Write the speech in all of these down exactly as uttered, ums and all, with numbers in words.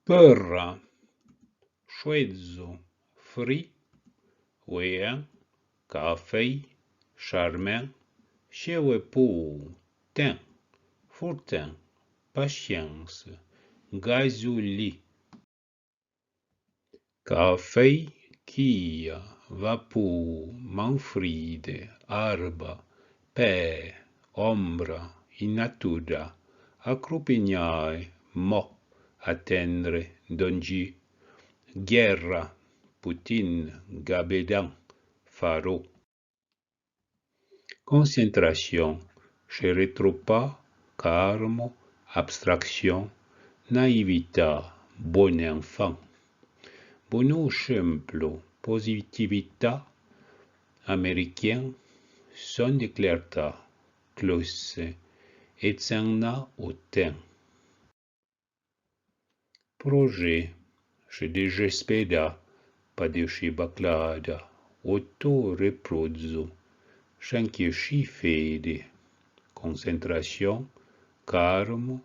Peurra, chouèdzo, fri, ouéan, cafèi, charmèn, chèouè pou, tin, fourtin, pachiense, gazouli. Cafèi, quia, vapou, manfride, arba, pè, ombra, in natura, acroupignae, mò, atendre, dongui, guerra, Poutine, gabedan, faro. Concentrachon, che retropà, carmo, abstracchon, naïvità, bon enfant. Bonó chemplo, positività, americain, son de clertà, close, e tsenna o ten. Projet, che dejespedà, pa deche baclada, auto-reprodzo, chenque chi fede, concentrachon, carmo,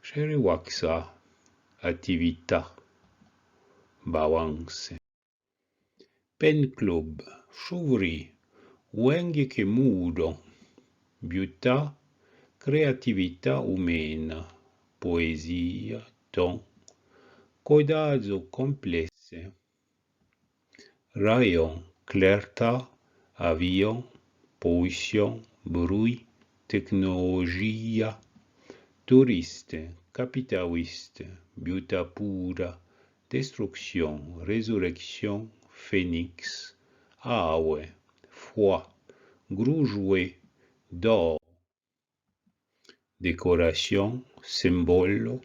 che rewaxà, attività, balanse. Pen club, chouvri, ouengue que moudon, biutà, creatività umena, poésia, ton, codadzo complesse, rayon, clertà, avion, polluchon, brui, tecnologia, touriste, capitaliste, biutà pura, destrucchon, resurrecchon, phénix, awe, foi, groujoue, d'or. Decorachon, sembolo,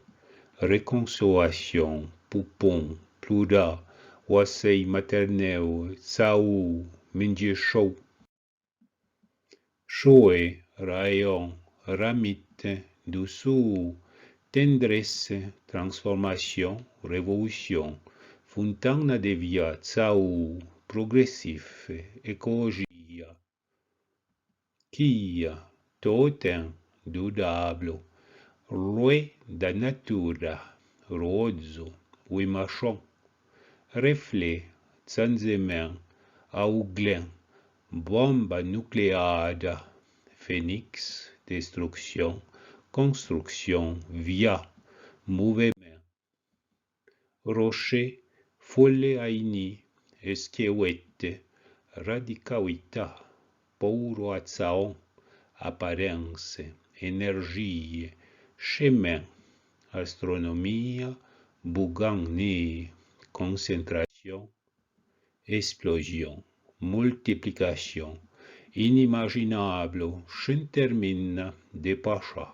reconsolachon, poupon, plura, ouassei materneu, tsaou, mindje chou. Choe, rayon, ramite, doussou, tendresse, transformachon, revoluchon, fontana de via, tsaou, progressif, ecologia. Quia, totem, durablo, roi da natura, rodzo, ouimachon, reflet, tsanzemen, aouglen, bomba nucleada, phénix, destrucchon, construcchon, via, mouvemen. Roche, folle aini, esquelette, radicalità, pouro atsaon, apparence, energie, chemin, astronomia, bougan né, concentrachon, explosion, multiplication, inimaginablo, chentermina, depacha,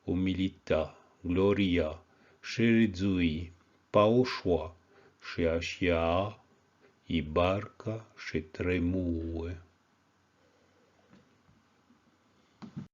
humilità, gloria, cherezui, paochoa, cheachia, ibarca, chetremue.